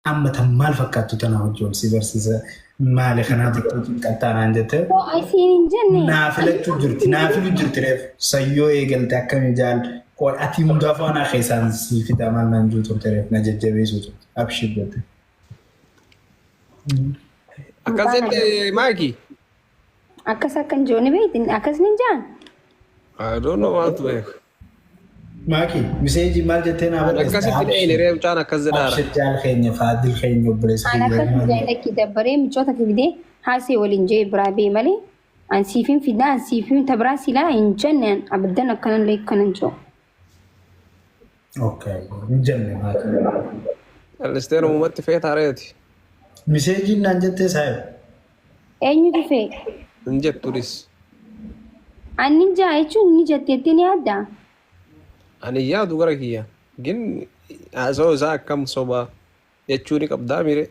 Amma tan maal fakkaattu tana hojii ol si barsiisa maali kanaa xiqqoo cinqattaa naan jette. Asiin hin jenne. Naa filachuu jirti naa filu jirti reef sayyoo eegalte akkami jaal qoy ati hundaafuu anaa keessaan sii fida maal naan jiru turte reef na jajjabeessuu turte abshir jette. Akkas jette maaki? Akkas akkan jiru ni beekti akkas ni jaan. I don't know maaltu beeku. Maaki miseejii maal jettee naa barreessite? Akkasitti dheeyne ree mucaan akkas jedhaara. Abshir jaal keenya faadil keenya obboleessa An akkas kiyya. jaan lakki dabbaree michoota fidee haasee waliin jee biraa bee malee an siifin fidaa an siifin tabiraa silaa hin jenne an abiddan akkanallee akkanan jiru. Okay, hin jenne maaki. Callistee namumatti feetaa reeti. Miseejiin naan jettee saayib. Eenyutu fee? Hin jettunis. Anni jaa jechuun ni jetteetti ni yaaddaa? Ani yaadu gara kiyya. Gin haasawaa isaa akkam sobaa jechuu ni qabdaa mire.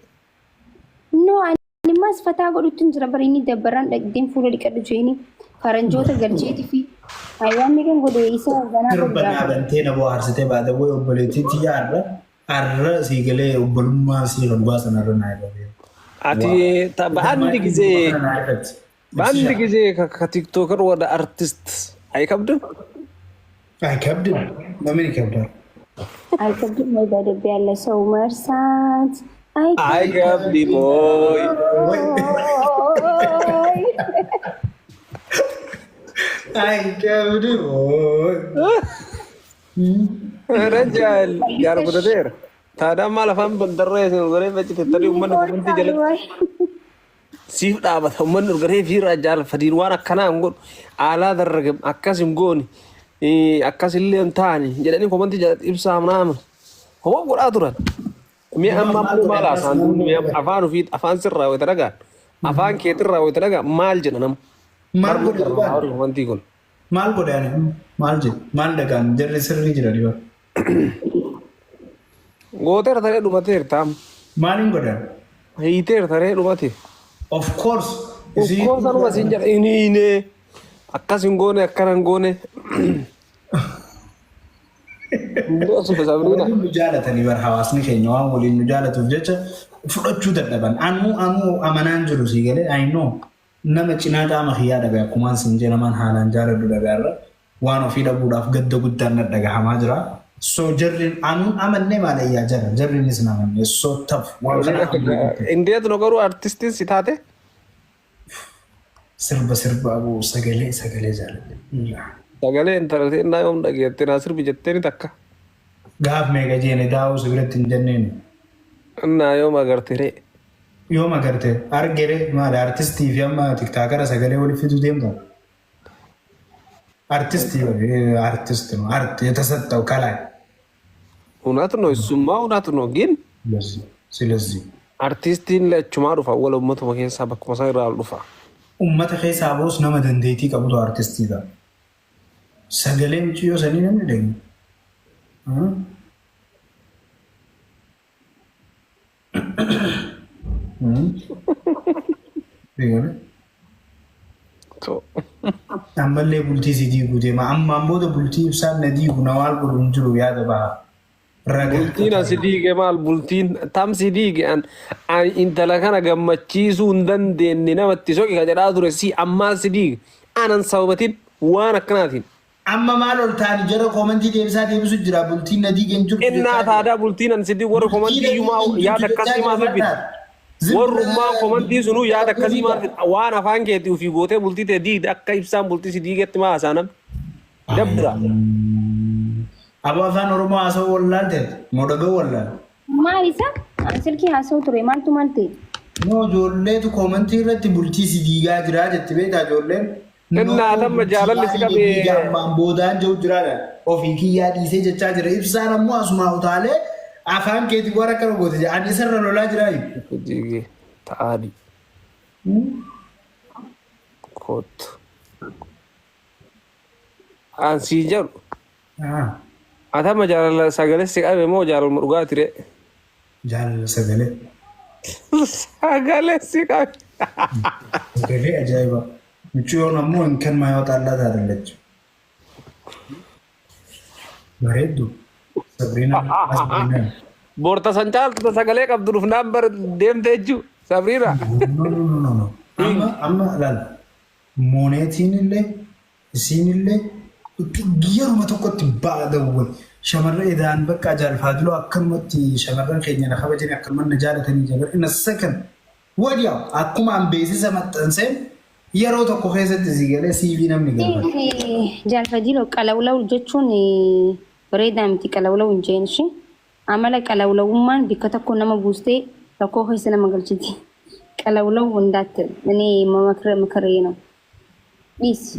No ani mas fataa godhutti hin jira bari inni dabbarraan dhaqdeen fuula dhiqadhu jeeni faranjoota galcheeti fi haywaan meeqan godhe isa ganaa Sirba godhu naa bantee na bohaarsitee baate wayi obboleettii tiyya har'a har'a sii galee obbolummaa sii kan dhugaa sana irra naa irra. Ati በአንድ ጊዜ በአንድ ጊዜ ከቲክቶከር ወደ አርቲስት አይከብድም? አይከብድም። ለምን ይከብዳል? አይከብድም ወይ በልብ ያለ ሰው መርሳት አይከብድም ወይ? ወይ አይከብድም ወይ? ረጃል ያርጉደቴር ታዳማ lafaan bandarree isin garee faccitettanii uummanni komantii jalatti siif dhaabata uummanni garee fi rajaal fadiin waan akkanaa hin godhu aalaa darragam akkas hin goone akkas illee hin taane jedhanii komantii jalatti ibsaa naama homa godhaa turan. Mi'a amma ammoo maal haasa'an duubni mi'a afaan ofii afaan sirraa wayita dhagaan afaan keetirraa wayita dhagaan maal jedha nama. Maal godhe dhugaan? Komantii kun. Maal godhe ani? Maal jedhe? Maal dhagaan? Jarri sirrii jirani bara. Gooteera taree dhumateerta amma. Maaliin godhan? Hiiteera taree dhumate. Of course. Ukkoo sanuma siin jedha inni hiinee akkas hin goone akkana hin goone. Sabrina. Waliin nu jaalatanii bara hawaasni keenya waan waliin nu jaalatuuf jecha fudhachuu dadhaban. Anuu anuu amanaan jiru sii galee I know nama cinaa qaama kiyyaa dhabe akkumaan siin jee namaan haalaan jaaladhu dhabe har'a waan ofii dhabuudhaaf gadda guddaan na dhagahamaa jira. So jarri anuun amanne maalayyaa jarra jarrinis na amanne so tough waan kana እንዴት ነው garuu artistiin si taate? Sirba sirba aboo sagalee sagalee jaaladhe. Sagalee intala naa yoom dhageette naa sirbi jetteeni takka. Gaaf meeqa jeene daawuu si biratti hin jenneeni. Innaa yoom agarte ree? Yoom agarte argere maali artistii fi amma tiktaakara sagalee waliif fiduu deemta. Artistii artist ነው art የተሰጠው ከላይ እውነት ነው እሱማ እውነት ነው ግን ስለዚህ artistiin achumaa dhufa wala uummatuma keessaa bakkuma isaan irraa ol dhufa. Uummata keessaa boos nama dandeettii qabutu artistii ta'a. Sagalee mucayyoo sanii namni dhagna. Ammallee bultii si diiguu deema. Ammaan booda bultii ibsaan na diigu na waal godhu hin jiru yaada baha. Raga. Bultiin asi diige maal bultiin tam si diige an an intala kana gammachiisuu hin dandeenye namatti soqi ka jedhaa ture si ammaa si diige anan sababatin waan akkanaatiin. Amma maal ol ta'ani jara koomantii deebisaa deebisu jira bultiin na diige hin jirtu. Innaa taadaa bultiin an si diige warri komantii iyyumaa yaada akkasii maaf fida. Warrummaa komantii sunuu yaada akkasii maaf fida waan afaan keetii ofii gootee bultii tee diigde akka ibsaan bultii si diigetti maa haasaa namni. Dabra. Aboo afaan Oromoo haasa'uu wallaalte moo dhaga'uu wallaal? Maal isa? An silkii haasa'u ture maaltu maal ta'e? Moo ijoolleetu koomantii irratti bultii si diigaa jira jetti beektaa ijoolleen. Innaa tamma jaalalli si qabee- Diigaa ammaan boodaan jiru jiraadha. Ofii kiyyaa dhiisee jechaa jira. Ibsaan ammoo asumaa utaalee afaan keetii waan akkana goote jedha. Ani isarra lolaa jiraayu. Diige ta'aadhi kootu. An sii jedhu atama jaalala sagalee si qabe moo jaalaluma dhugaati ree? Jaalala sagalee. Sagalee si qabe. Sagalee ajaa'iba. Mucayyoon ammoo hin kan maayoo xaallaa taatellechu. Bareeddu. Sabriina. Sabriina. Boorta san caaltu sagalee qabdu dhufnaan bar deemte jechuu Sabriina. No, no, no, no, no. Amma amma laal. Mooneetiin illee isiin illee yeruma tokkotti ba'a dawwal. Shamarran edaan bakka jaalfaaduloo akkanumatti shamarran keenya na kabajanii akkanuma na jaalatanii jabar in a second. Wadiyaa akkuma an beeksisa maxxanseen yeroo tokko keessatti si galee CV namni galfate. Jaalfadiiloo qalawlaw jechuun bareedaa miti, qalawlaw hin jeen ishee. Amala qalawlawummaan bikka tokko nama buustee rakkoo keessa nama galchiti. Qalawlaw hundaatti እኔ መመክሬ ነው። Dhiisi.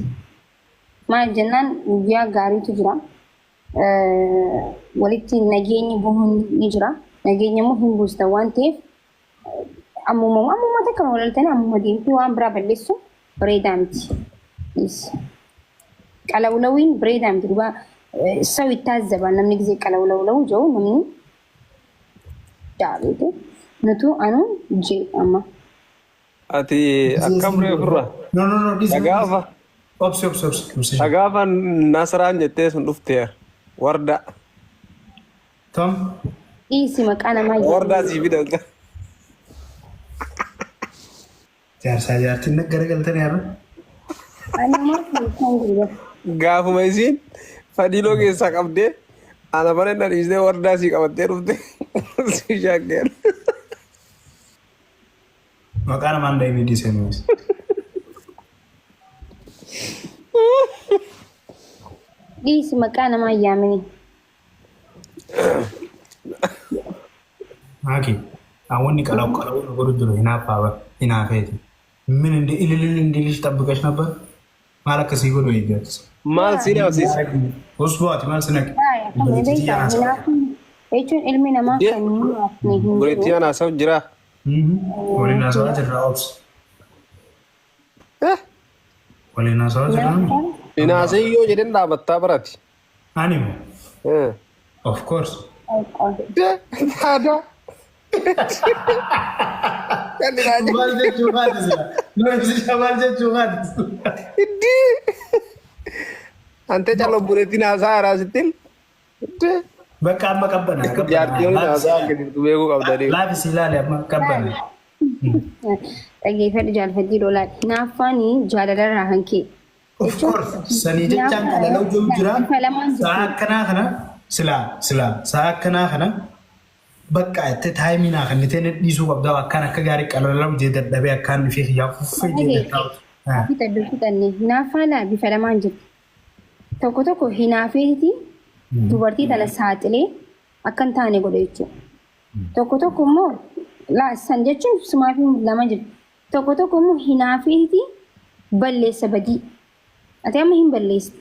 Maal jennaan, guyyaa gaariitu jira. Walitti nageenyi bu'uun ni jira. Nageenya immoo hin buusta waan ta'eef, ammuma ammuma takka walaltanii ammuma deemtee waan biraa balleessu bareedaa miti. Dhiisi. Qalawlawiin bareedaa miti dhugaa ሰው ይታዘባል። Namni gisee qalawlawlaw jiru namni jaalate nutu anu jee amma. Ati akkam ree ofirraa? No, no, no, dhiisi. Dhagaafa. Obsi, obsi, obsi, obsi. Dhagaafa Nasraan jettee sun dhufte warda. Tom. Dhiisi, maqaa namaa. Wardaa sii fidan. Jaarsaa jaartiin garagaltanii har'a. Ani maal kan jiru. Gaafuma isiin fadhiiloo keessaa qabdee ana mana na dhiistee wardaa sii qabattee dhufte si shakkeen. Maqaa namaan daa'imni dhiisee nuus. Dhiisi, maqaa namaa yaamini. Maaki, wanni qalaw qalaw godhu jiru hinaaffaa bar hinaafeeti. ምን እንደ እልልል እንዲልሽ ጠብቀሽ ነበር? Maal akkasii godhu eeggatis? Maal si dhaabsiisa? Usbu'aati maal si naqe? Jechuun ilmi namaa kan hin hinaafne hin jiru. Buleettii ana haasa'u jira. Waliin haasawaa jirra, obs. Waliin haasawaa jirra. Hinaasee yoo jedhan dhaabattaa barati. Ani moo? Of course. Aadaa. Maal jechuu kaati sila? Nuti maal jechuu kaati? Iddii. Ante calo buleettiin haasaa haaraa sittiin. Bakka amma qabbana. Jaartii waliin haasaa akka jirtu beekuu qabdanii. Laafis ilaali, amma qabbana. Dhaggeeffadhu jaalfadhii lolaa. Hinaaffaan jaalalarraa kan ka'e. Of course. Sanii jechaan qalalau jiru jira. Bifa lamaan Sa'a jirtu. akkanaa kana silaa silaa sa'a akkanaa kana bakka itti time naa kan ittiin dhiisuu qabdaa, akkaan akka gaarii qalalau jee dadhabee akkaan dhufee kiyyaa fuffee jee dadhabu. Fixadhu fixanne, hinaaffaan laa bifa lamaan jirti. Tokko tokko hinaafeeti dubartii tana saaxilee akka hin taane godha jechuudha. Tokko tokko immoo laa san jechuun sumaa fi lama jiru. Tokko tokko immoo hinaafeeti balleessa badii. Ati amma hin balleessite.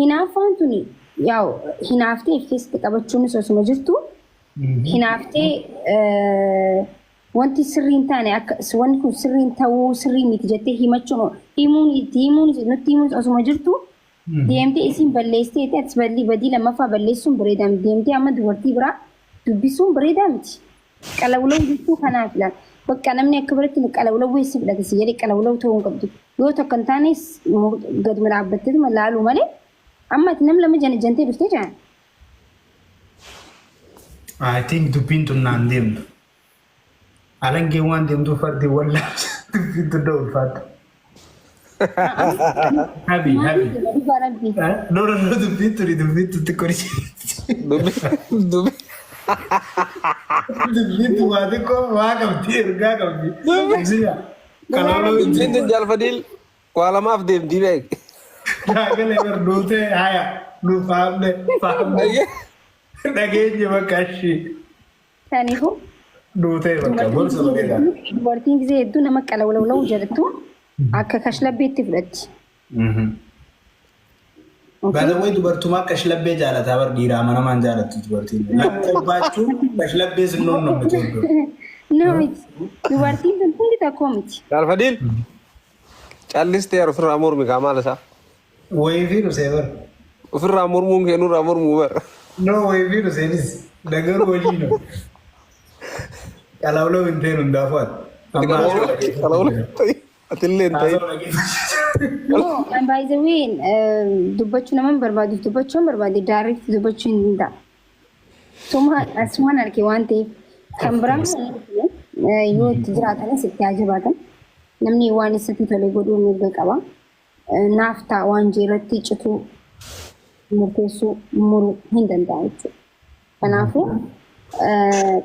Hinaaffaan tuni yaa'u hinaaftee of keessatti qabachuunis osuma jirtu, hinaaftee wanti sirrii hin taane akka wanni kun sirrii hin ta'uu, sirrii miti jettee himachuun, himuun, itti himuun, nutti himuun osuma jirtu, deemtee isin balleessitee ati badii badii lammaffaa balleessuun bareedaa miti. Deemtee amma dubartii biraa dubbisuun bareedaa miti. Qalawlaw jechuu kanaaf ilaala. Bakka namni akka biratti qalawlaw si fudhate si jedhee qalawlaw ta'uu hin qabdu. Yoo tokko hin taanes gaduma dhaabbatteetuma laaluu malee, amma ati nam lama jana jantee dhuftee jiran. I think dubbiin tun naan deemtu. Alangeen waan deemtuuf fardi wallaa dubbiin tun na ulfaata. Habi, habi. Dhugaa Rabbii. No, no, no, dubbiin tuni dubbiin tun xiqqoo Dubbi dubbi. Dubbiin tun waa xiqqoo waa qabdi, ergaa qabdi. Ibsiya. Kalauloo Dubbiin tun jaalfadiil waa lamaaf deemtii beek. Gaagalee bar duutee haya nu faamne faamne dhageenye bakka ishii Kanaafuu duutee bakka gorsa bareedaa. Dubartiin gisee hedduu nama qalawlawlaw jedhattu akka kashlabbeetti fudhatti. Baadawwee dubartumaa kashlabbee jaalataa bar, dhiira amanamaan jaalattu dubartiin. Lakkoo baachuu kashlabbee sinnoon namni toltu. No miti. Dubartiin tun hundi tokko miti. Jaalfadiil callistee ofirraa mormi kaa, maal isaa? Wayii fi dhusee bar. Ofirraa mormuun kee nurraa mormuu bar. No, wayii fi dhuseenis nagaru wajii no. Qalawlaw hin ta'in hundaafuu ati. Atillee hin ta'in. No, and by the way, dubbachuu nama hin barbaaduuf dubbachuu hin barbaade direct dubbachuu hin danda'a. Suma asumaan arge waan ta'eef kan biraan yoo itti jiraatanis itti haa jabaatan. Namni waan isatti tole godhuu mirga qaba. Naaf ta'a waan jeerratti cituu murteessuu muruu hin danda'a jechuudha. Kanaafuu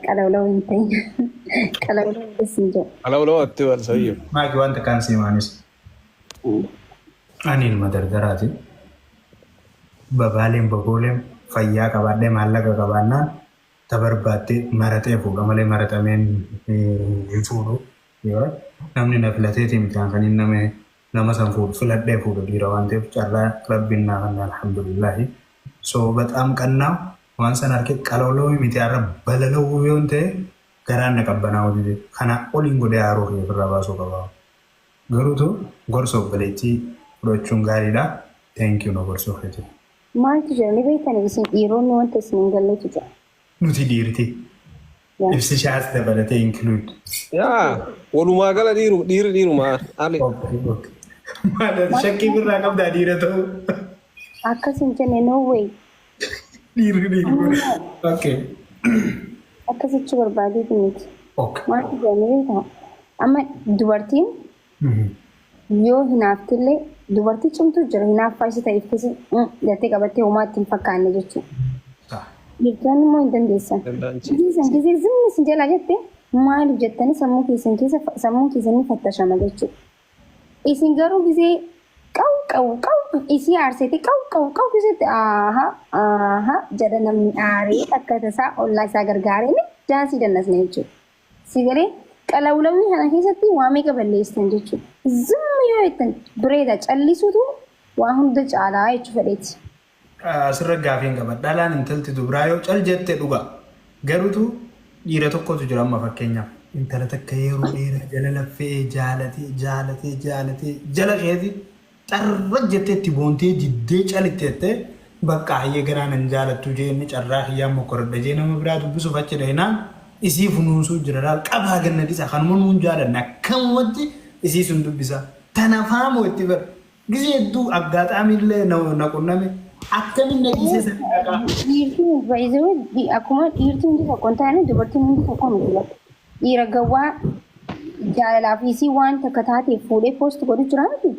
qalawlaw hin ta'in. Qalawlaw hin jedhu. Qalawlaw atti wal sayyoo. Maaki wanta kaan siimaanis. Ani ilma dardaraati. Babaaleen babooleen fayyaa qabaadhee maallaqa qabaannaan ta barbaaddee maraxee fuudha malee maraxameen hin fuudhu. Yoo namni na filateetii miti kan inni nama san fuudhu filadhee fuudhu dhiira waan ta'eef carraa rabbiin naa kenna alhamdulillahi. So በጣም ቀናው waan san harkee qalawloo miti har'a balalawuu yoo ta'e garaan na qabbanaa'uu dide. Kana oliin godhee haaroo kiyya ofirraa baasuu qaba. Garuutu gorsa obboleettii fudhachuun gaariidha. Thank you na gorsuu keetiif. Maaltu jira ni beektani isin dhiironni wanta isin hin galletu jira. Nuti dhiirti. Ibsishaas dabalatee include. Yaa walumaa gala dhiiru dhiirri dhiirumaa ali. Maal shakkii birraa qabdaa dhiira ta'uu? Akkas hin jenne, no way. Dhiirri dhiiru. Okay. Akkasichi barbaadeeti miti. Okay. Maaltu jira ni beektaa? Amma dubartiin yoo hinaaftillee dubartii cimtuu jira, hinaaffaa ishee ta'eef keessa jettee qabattee homaa itti hin fakkaanne jechuudha. Dhiirtonni immoo hin dandeessan. Dandaanchi. Gisee gisee zimmi isin jalaa jette maaliif jettanii sammuu keessan keessa sammuun keessan ni fattashama jechuudha. Isin garuu gisee qaw qaw qaw isii aarseeti qaw qaw qaw keessatti aha aha jedha namni aaree akka tasaa ollaa isaa gargaaree daansii dannasne jechuudha. Si galee qalawlawii kana keessatti waa meeqa balleessitan jechuudha. Zimmi yoo jettan bireeda callisuutu waa hunda caalaa jechuu fedheeti. Asirra gaafiin qaba. Dhalaan intalti dubaraa yoo cal jette dhuga. Garuutu dhiira tokkotu jira amma fakkeenyaaf. Intala takka yeroo dheeraa jala laffee jaalatee jaalatee jaalatee jala keeti xarra jettee itti boontee diddee calitteettee bakka hayyee garaa nan jaalattu jee inni carraa kiyyaan mokkoradha jee nama biraa dubbisuuf achi dhahinaan isii funuunsuu jira laal qabaa ganna dhisa kanuma nuun jaalanne akkamumatti isii sun dubbisa. Tana faamoo itti bara. Gisee hedduu aggaxaamillee na qunname akkamiin na dhiisee sana dhaqaa. Dhiirtiin baay'ee akkuma dhiirtiin hundi tokko hin taane dubartiin hundi tokko miti bakka. Dhiira gawwaa jaalalaaf isii waan takka taateef fuudhee post godhu jira miti.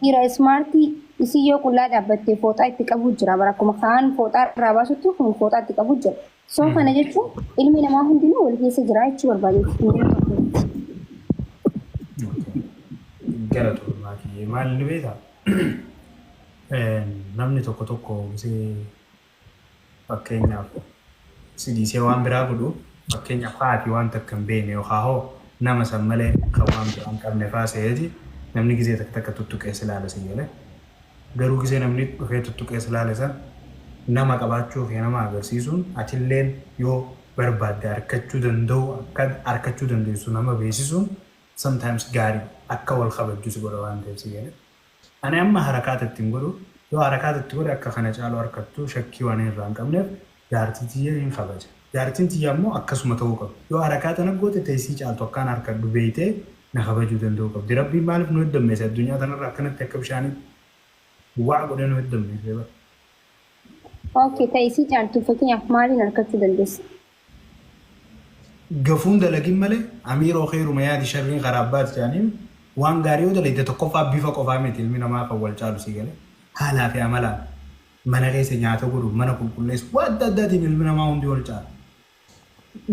Dhiira smartii isii yoo qullaa dhaabbattee fooxaa itti qabu jira bara akkuma kaan fooxaa irraa baasutti kun fooxaa itti qabu jira. So kana jechuun ilmi namaa hundinuu wal keessa jira jechuu barbaadeeti. Hundinuu tokko miti. Galatoomaa kiyyee maal inni beektaa? Namni tokko tokko gisee fakkeenyaaf si dhiisee waan biraa godhu fakkeenyaaf haati waan takka hin beekne yookaan hoo nama san malee kan waan biraa hin qabne faa se'eeti namni gisee takka takka tuttuqee si ilaala si galee. Garuu gisee namni dhufee tuttuqee si ilaale san nama qabaachuu fi nama agarsiisuun atilleen yoo barbaadde harkachuu danda'u akka harkachuu dandeessu nama beeksisuun sometimes gaarii akka wal kabajju si godha waan ta'eef si galee. Ani amma harakaata ittiin godhu yoo harakaata itti godhe akka kana caalu harkattu shakkii waan irraa hin qabneef jaartii tiyya hin kabaja. Jaartiin tiyya ammoo akkasuma ta'uu qabdi. Yoo harakaata na goote teessii caaltu akkaan harkadhu beeytee na kabajuu danda'uu qabdi. Rabbiin maaliif nu heddummeesse addunyaa tanarra akkanatti akka bishaanii waa godhee nu heddummeesse bara. Okay, ta'isii caaltu fakkeenyaaf maaliin harkachuu dandeessa? Gafuun dalagin malee amiiroo keeruma yaadi sharriin karaa abbaati jedhaniin waan gaarii yoo dalagde tokkoffaa bifa qofaa miti ilmi namaa kan wal caalu si galee haalaa fi amalaan mana keessa nyaata godhu mana qulqulleessu waan adda addaatiin ilmi namaa hundi wal caala.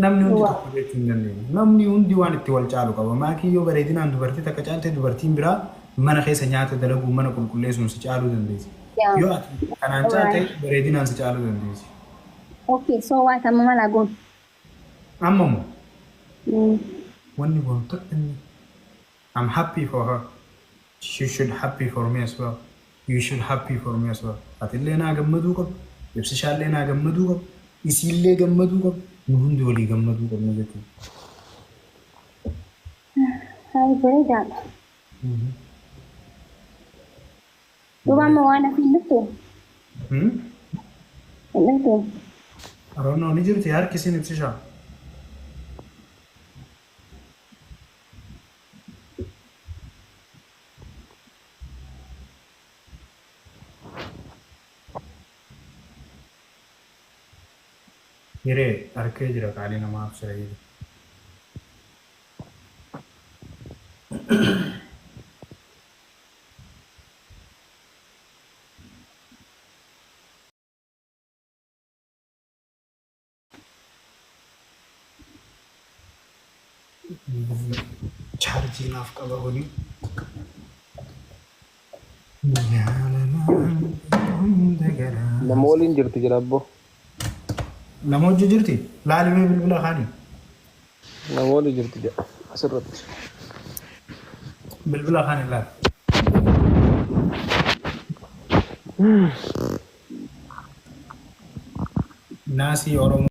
Namni hundi tokko jechuu hin dandeenyu. Namni hundi waan itti wal caalu qaba. Maakii yoo bareedinaan dubartii takka caalte dubartiin biraa mana keessa nyaata dalaguu mana qulqulleessuun si caaluu dandeessi. Yoo ati kanaan caalte bareedinaan si caaluu dandeessi. Okay, so what amma mala goon? Amma moo wanni goonu takka inni I'm happy for her. She should happy for me as well. You should happy for me as well. Atillee naa gammaduu qabdu. Ibsishaallee naa gammaduu qabdu. Isiillee gammaduu qabdu. Nu hundi walii gammaduu qabna jechuudha. Hai, bareedaadha. Duuba amma waan hafi hin dhuftu? Hmm? Hin dhuftu? Aroonoo ni jirti harki isin ibsishaa. Hiree harkee jira qaalii namaaf siree. Chaarjii naaf qaba kuni. Nama waliin jirti jira abboo. Nama hojii jirti? Laalimee bilbila kaanii. Nama waliin jirti jedha asirratti. Bilbila kaanii laal. Naasii Oromoo.